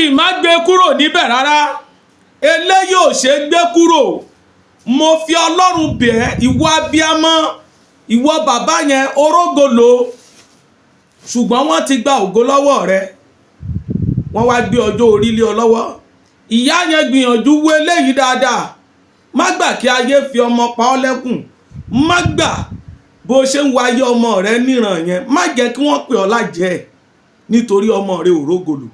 Eléyìí má gbé kúrò níbẹ̀ rárá, eléyìí ò ṣe é gbé kúrò. Mo fi Ọlọ́run bẹ̀ ẹ́, ìwọ abiyamọ, ìwọ bàbá yẹn, orógolo, ṣùgbọ́n wọ́n ti gba ògo lọ́wọ́ rẹ, wọ́n wá gbé ọjọ́ orí lé ọ lọ́wọ́. Ìyá yẹn, gbìyànjú wo eléyìí dáadáa. Má gbà kí ayé fi ọmọ pa ọ́ lẹ́kùn. Má gbà. Bó ṣe ń wáyé ọmọ rẹ níran yẹn, má jẹ́ kí wọ́n pè ọ́ lájẹ́ ẹ̀ nítorí ọmọ rẹ ò rógolo.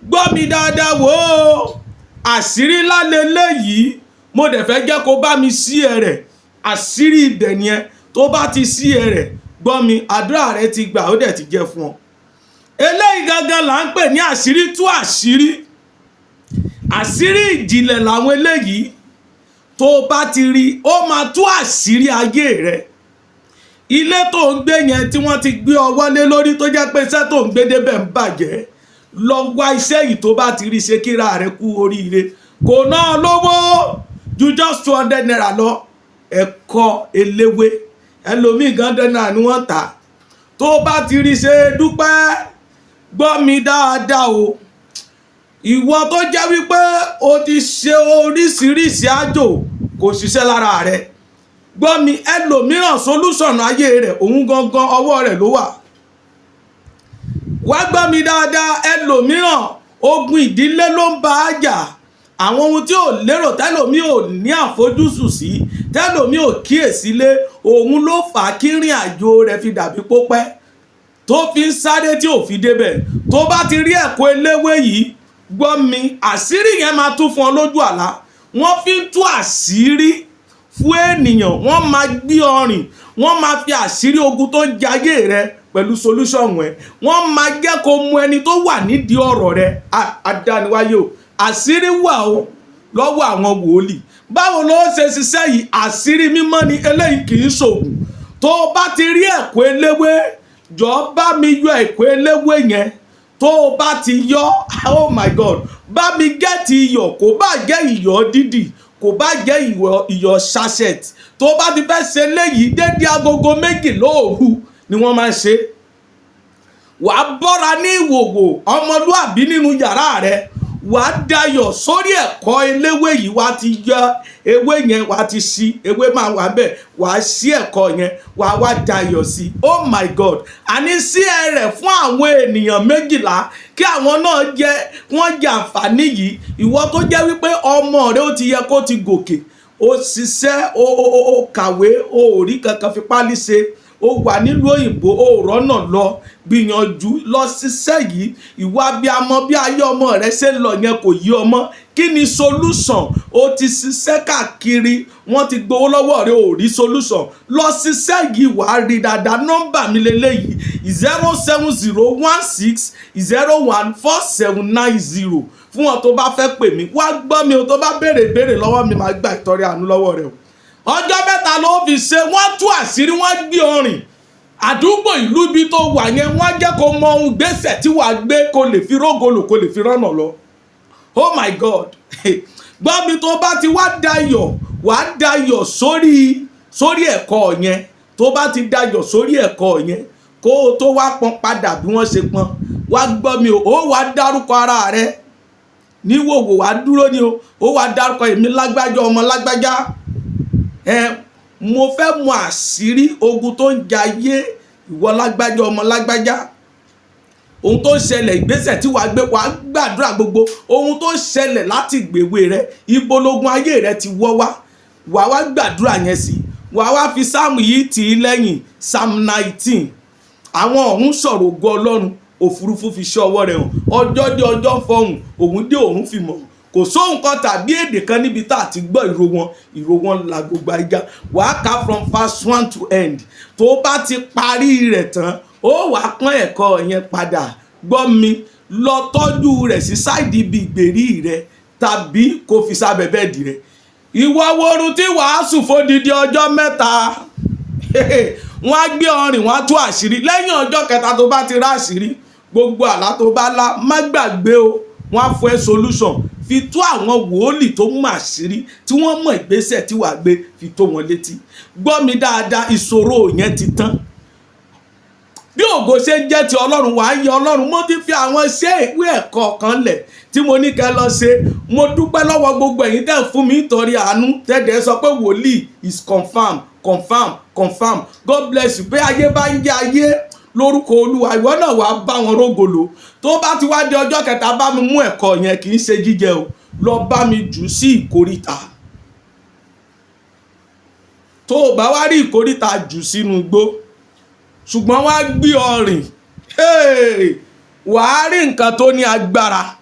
Gbọ́ mi dáadáa, wò ó, àṣírí ńlá leléyìí. Mo dẹ̀ fẹ́ jẹ́ kó bá mi sí ẹ rẹ̀. Àṣírí ibẹ̀ nìyẹn. Tó bá ti sí ẹ rẹ̀, gbọ́ mi, àdúrà rẹ ti gbà, ó dẹ̀ ti jẹ́ fún ọ. Eléyìí gangan là ń pè ní àṣírí tú àṣírí. Àṣírí ìjìnlẹ̀ làwọn eléyìí. Tó bá ti rí, ó máa tú àṣírí ayé rẹ. Ilé tó ń gbé yẹn tí wọ́n ti gbé ọwọ́ lé lórí, tó jẹ́ pé iṣẹ́ tó ń gbé débẹ̀ ń bàjẹ́, lọ wá iṣẹ́ yìí. Tó bá ti rí ṣe, kíra rẹ kú oríire. Kò náà lówó ju just ₦200 lọ. Ẹ̀kọ́ eléwé ẹlòmíì gan 100 naira ni wọ́n tà. Tó bá ti rí ṣe, dúpẹ́. Gbọ́ mi dáadáa o, ìwọ tó jẹ́ wípé o ti ṣe oríṣiríṣi àjò, kò ṣiṣẹ́ lára rẹ, gbọ́ mi, ẹlòmíràn, solution ayé rẹ̀, òun gangan ọwọ́ rẹ̀ ló wà. Wá gbọ́ mi dáadáa, ẹlòmíràn, ogun ìdílé ló ń bá a jà. Àwọn ohun tí ò lérò, tẹlòmí ò ní àfojúsùn sí, tẹlòmí ò kíyèsí lé, òun ló fà á kí rìn àjò rẹ̀ fi dàbí pópẹ́ tó fi ń sáré tí ò fi débẹ̀. Tó bá ti rí ẹ̀kọ́ eléwé yìí, gbọ́ mi, àṣírí yẹn máa tún fún ọ lójú àlá. Wọ́n fi ń tú àṣírí fún ènìyàn. Wọ́n máa gbé ọrìn, wọ́n máa fi àṣírí ogun tó ń jayé rẹ pẹ̀lú solution ẹ̀. Wọ́n máa jẹ́ kó mú ẹni tó wà nídìí ọ̀rọ̀ rẹ. Adániwáyé o, àṣírí wà o lọ́wọ́ àwọn wòlíì. Báwo ló ṣe ṣiṣẹ́ yìí? Àṣírí mímọ́ ni eléyìí, kì í ṣògùn. Tó o bá ti rí ẹ̀kọ́ eléwé, jọ bá mi yọ ẹ̀kọ́ eléwé yẹn. Tó o bá ti yọ, oh my God, bá mi get iyọ̀. Kò bá jẹ́ iyọ̀ dídì, kò bá jẹ́ iyọ̀ sachet. Tó o bá ti fẹ́ ṣe léyìí, dédé agogo 12 òru ni wọ́n máa ń ṣe. Wàá bọ́ra ní ìwòwò ọmọlúàbí nínú yàrá rẹ, wàá dayọ̀ sórí ẹ̀kọ́ eléwé yìí. Wàá ti yọ ewé yẹn, wàá ti ṣí ewé máa wà bẹ́ẹ̀, wàá ṣí ẹ̀kọ́ yẹn, wàá wá dayọ̀ sí. Oh my God, àní sí ẹ rẹ̀ fún àwọn ènìyàn 12 kí àwọn náà jẹ, wọ́n jẹ àǹfààní yìí. Ìwọ tó jẹ́ wípé ọmọ rẹ ó ti yẹ kó ti gòkè, ó ṣiṣẹ́, ó kàwé, ó ò rí kankan fi pálí ṣe, ó wà nílùú òyìnbó, ó rọ́nà lọ, gbìyànjú lọ ṣiṣẹ́ yìí. Ìwà abiyamọ, bí ayé ọmọ rẹ ṣe ń lọ yẹn kò yí ọmọ, kí ni solution? Ó ti ṣiṣẹ́ káàkiri, wọ́n ti gbowó lọ́wọ́ rẹ, ò rí solution, lọ ṣiṣẹ́ yìí, wàá rí dáadáa. Nọ́mbà mi lélẹ́yìí: 07016014790, fún wọn tó bá fẹ́ pè mí. Wá gbọ́ mi o, tó bá béèrè béèrè lọ́wọ́ mi, máa gba ìtọrẹ àánú lọ́wọ́ rẹ o. Ọjọ́ 3 ló fi ṣe. Wọ́n tú àṣírí, wọ́n gbé ọrìn àdúgbò, ìlú ibi tó wà yẹn, wọ́n jẹ́ kó mọ ohun gbèsè tí wàá gbé kó lè fi rógolò, kó lè fi rọ́nà lọ. Oh my God, gbọ́ mi, tó bá ti wá dayọ̀, wàá dayọ̀ sórí ẹ̀kọ́ yẹn. Tó bá ti dayọ̀ sórí ẹ̀kọ́ yẹn, kó o tó wá pọn padà bí wọ́n ṣe pọn. Wá gbọ́ mi o, ó wàá dárúkọ ara rẹ níwòwò, wàá dúró ni o, ó wàá dárúkọ: "Èmi lágbájá, ọmọ lágbájá ẹ, mo fẹ́ mọ àṣírí ogun tó ń jayé ìwọ lágbájá, ọmọ lágbájá, ohun tó ń ṣẹlẹ̀, ìgbésẹ̀ tí wàá gbé." Wàá gbàdúrà gbogbo ohun tó ń ṣẹlẹ̀ láti gbèwé rẹ, ibologun ayé rẹ ti wọ́ wá. Wàá wá gbàdúrà yẹn sí, wàá wá fi sáàmù yìí tì í lẹ́yìn, Psalm 19: "Àwọn ọ̀run sọ̀rọ̀ ògo Ọlọ́run, òfurufú fi ṣọ́ ọwọ́ rẹ̀ hàn. Ọjọ́ dé, ọjọ́ fọhùn, òun dé, òun fi mọ̀. Kò sóhun kan tàbí èdè kan níbi tá a ti gbọ́ ìró wọn. Ìró wọn la gbogbo ayé." Wàá kà from verse 1 to end. Tó bá ti parí rẹ̀ tán, ó wàá pọ́n ẹ̀kọ́ yẹn padà. Gbọ́ mi, lọ tọ́jú rẹ̀ sí side ibi ìgbèrí rẹ̀ tàbí kó fi sábẹ́ bed rẹ̀. Ìwọ worun tí wàá sùn fódidi ọjọ́ 3, wọ́n á gbé ọrìn, wọ́n á tú àṣírí. Lẹ́yìn ọjọ́ kẹta tó bá ti rá àṣírí, gbogbo àlá tó bá lá, má gbàgbé o, wọ́n á fún ẹ solution. Fi tó àwọn wòólì tó mọ̀ àṣírí, tí wọ́n mọ̀ ìgbésẹ̀ tí wàá gbé, fi tó wọn létí. Gbọ́ mi dáadáa, ìṣòro yẹn ti tán. Bí ògo ṣe ń jẹ́ ti Ọlọ́run, wàá yẹ Ọlọ́run. Mo ti fi àwọn iṣẹ́ ìwé ẹ̀kọ́ kan lẹ̀ tí mo ní kẹ́ lọ ṣe. Mo dúpẹ́ lọ́wọ́ gbogbo ẹ̀yin tẹ́ ń fún mi nítorí àánú tẹ́dẹ̀ sọ pé wòlíì is confirm, confirm, confirm. God bless you. Pé ayé bá ń jẹ́ ayé lórúkọ Olúwa, ìwọ náà wàá bá wọn rógolo. Tó bá ti wá di ọjọ́ kẹta, bá mi mú ẹ̀kọ́ yẹn. Kì í ṣe jíjẹ o. Lọ bá mi jù sí ìkóríta. Tó o bá wá rí ìkóríta, jù sínú igbó, ṣùgbọ́n wá gbé ọ rìn, wàá rí nǹkan tó ní agbára.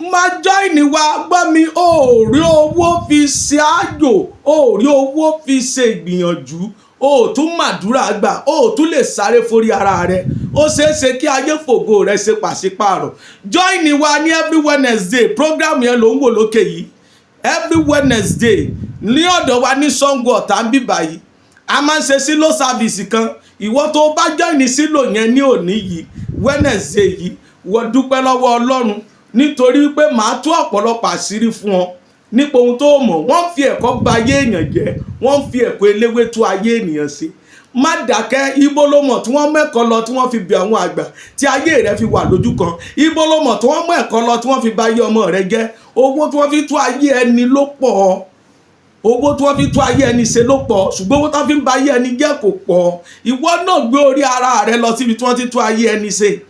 Má join wa. Gbọ́ mi, ó rí owó fi ṣe àjò, ó rí owó fi ṣe ìgbìyànjú, ó tún màdúrà gbà, ó tún lè sáré forí ara rẹ. Ó ṣeé ṣe kí ayé fògo rẹ ṣe pàṣípààrọ̀. Join wa ní every Wednesday. Program yẹn ló ń wò lókè yìí. Every Wednesday ní ọ̀dọ̀ wa ní Sango Ọ̀tà ń bíbà yìí, a máa ń ṣe sílò service kan. Ìwọ tó bá join sílò yẹn ní òní yìí, Wednesday yìí, wọ́n dúpẹ́ lọ́wọ́ Ọlọ́run, nítorí pé màá tú ọ̀pọ̀lọpọ̀ àṣírí fún ọ nípa ohun tó mọ̀. Wọ́n fi ẹ̀kọ́ ba ayé èèyàn jẹ́, wọ́n fi ẹ̀kọ́ eléwé tú ayé ènìyàn sí. Má dákẹ́. Ibo ló mọ̀ tí wọ́n mẹ́kọ́ lọ tí wọ́n fi bí àwọn àgbà tí ayé rẹ fi wà lójú kan? Ibo ló mọ̀ tí wọ́n mú ẹ̀kọ́ lọ tí wọ́n fi bà ayé ọmọ rẹ jẹ́? Owó tí wọ́n fi tú ayé ẹni ló pọ̀, owó tí wọ́n fi tú ayé ẹni ṣe ló pọ̀, ṣùgbọ́n owó tí wọ́n fi ń ba ayé ẹni jẹ́ kò pọ̀. Ìwọ náà gbé orí ara rẹ lọ síbi tí wọ́n ti tú ayé ẹni ṣe.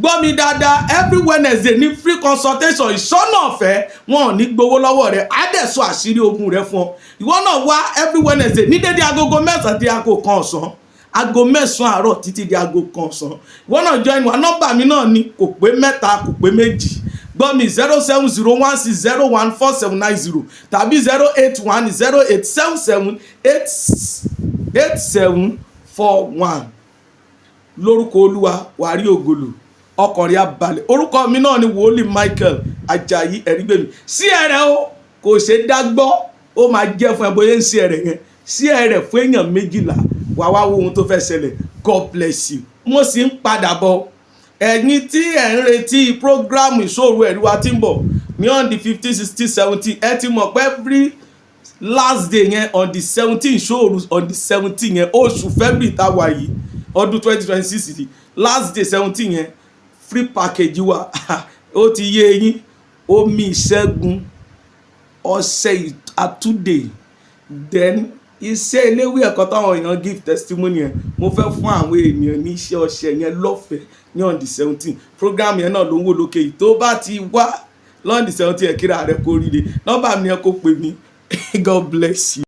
Gbọ́ mi dáadáa, every Wednesday ní free consultation, ìsọ́nà ọ̀fẹ́. Wọn ò ní gbowó lọ́wọ́ rẹ̀, á dẹ̀ sọ àṣírí ogun rẹ fún ọ. Ìwọ náà wá every Wednesday ní dédé agogo 9 di aago 1 ọ̀sán, aago 9 àárọ̀ títí di aago 1 ọ̀sán. Ìwọ náà join wa. Nọ́mbà mi náà ni, kò pé mẹ́ta, kò pé méjì. Gbọ́ mi, 07016014790 tàbí 08108778741. Lórúkọ Olúwa, wàá rí ògolo, ọkàn rẹ̀ á balẹ̀. Orúkọ mi náà ni Wòlíì Michael Ajayi Ẹ̀rígbèmí. Sí ẹ̀rẹ̀ o, kò ṣe dá gbọ́. Ó máa jẹ́ fún ẹ bóyá ń sí ẹ̀rẹ̀ yẹn. Sí ẹ̀rẹ̀ fún èèyàn 12, wàá wá wo ohun tó fẹ́ ṣẹlẹ̀. God bless you. Mo sì ń padà bọ̀. Ẹ̀yin tí ẹ̀ ń retí program ìṣòro ẹ̀rí wa tí ń bọ̀ ní on the 15, 16, 17, ẹ ti mọ̀ pé every last day yẹn, on the 17, ìṣòro on the 17 yẹn, oṣù February tá a wà yìí, ọdún 2026 yìí, last day 17 yẹn, free package wa, ó ti yé yín: omi ìṣẹ́gun, ọṣẹ àtúndè, then iṣẹ́ eléwé ẹ̀kọ́ táwọn èèyàn give testimony yẹn. Mo fẹ́ fún àwọn èèyàn ní iṣẹ́ ọṣẹ yẹn lọ́fẹ̀ẹ́ ní on the 17. Program yẹn náà ló ń wò lókè yìí. Tó bá ti wá lọ́n the 17 ẹ̀, kíra rẹ̀ kó ríire. Nọ́mbà mi yẹn kó pè mí. God bless you.